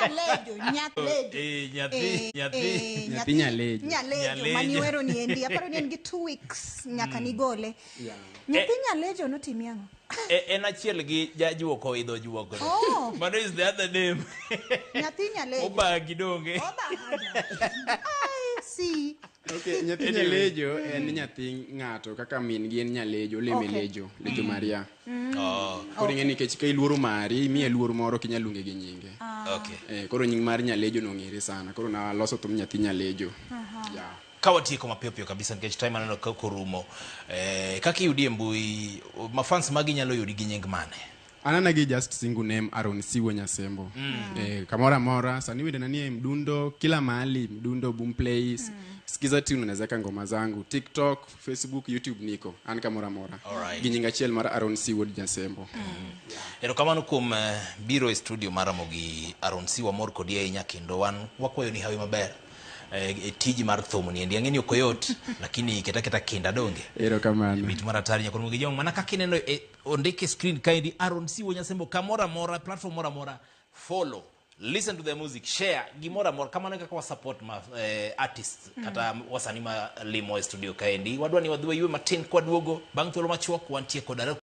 Nyalejo, nyalejo. Nyathi, nyathi. Nyathi Nyalejo. Nyalejo, Nyalejo. maniwero ni endi. Aparo ni en gi 2 weeks nyaka nigole. Nyathi Nyalejo notimi ang'o? En achiel gi jajuok oidho juok. Oh. Mano is the other name. Nyathi Nyalejo. Obagi donge. Obaga. Ai, see. Okay, nyathi Nyalejo en nyathi ng'ato kaka min gi en Nyalejo, olemo e Lejo, Lejo Maria. Oh, Koro ing'e nikech ka iluoro mari, imiye luor moro ok inyal luonge gi nyinge. Koro nying mar Nyalejo nong'ere sana. Koro naloso thum nyathi Nyalejo. Yeah. Ka watieko mapiyo piyo kabisa nikech time aneno ka korumo. Kaka iyudi e mbui, mafans magi nyalo yudi gi nying mane? An gi just single name, Aaron Siwo Nyasembo. Kamoro amora sani wendena nie mdundo kila mahali, mdundo, Boomplay, Skiza Tune, unaweza weka ngoma zangu TikTok, Facebook, YouTube, niko an kamoro amora gi nying achiel mar Aaron Siwo Nyasembo. Erokamano kuom biro e studio mar Ramogi Aaron C. Wamor kodi ahinya kendo wan wakwayo ni hawi maber e tiji mar thum ni endi. Ang'e ni ok oyot, lakini keta keta kinda donge. Erokamano. Mit mar atari nyaka Ramogi Jong mana kaka ineno e ondik e screen kaendi, Aaron C Nyasembo, kamoro amora, platform moro amora, follow, listen to the music, share gimoro amora. Kamano e kaka wa support ma artists kata wasanii ma limo e studio kaendi. Wadwa ni wadhi waywe matin, kwaduogo bang' thuolo machuok wantie kod